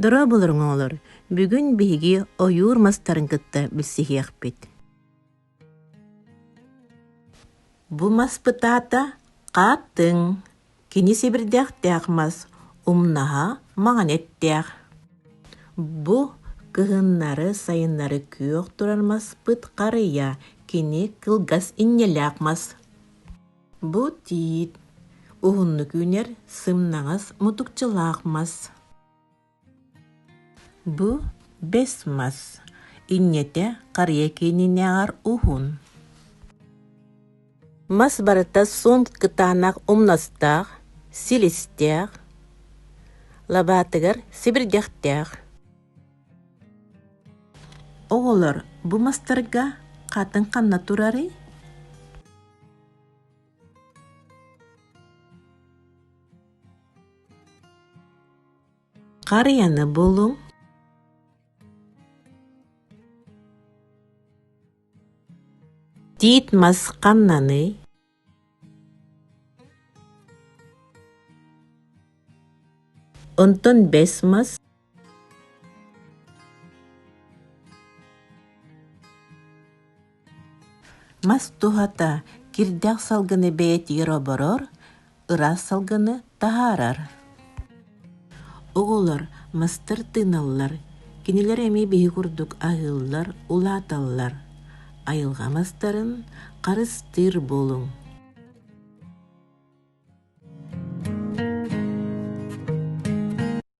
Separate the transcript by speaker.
Speaker 1: Дорооболоруҥ оҕолор, бүгүн биһиги ойуур мастарын кытта билсиһиэхпит. Бу маспыт аата хааттыҥ, кини сибирдэхтээх мас, умнаһа маҥан эттээх. Бу кыһыннары-сайыннары күөх турар маспыт харыйа, кини кылгас инньэлээх мас. Бу тиит, уһуннук үүнэр сымнаҕас мутукчалаах мас. Бу бэс мас, инньэтэ харыйа киэнинээҕэр уһун. Мас барыта суон кытаанах умнастаах, силистээх, лабаатыгар сибиргэхтээх. Оҕолор, бу мастарга хатыҥ ханна турарый? Харыйаны булуҥ. Тиит мас ханнаный? Онтон бэс мас Мас туһата кирдээх салгыны бэйэтигэр оборор, ыраас салгыны таһаарар. Оҕолор мастар тыыналлар, кинилэр эмиэ биһи курдук аһыыллар, улааталлар. Айылҕа мастарын харыстыыр буолуҥ.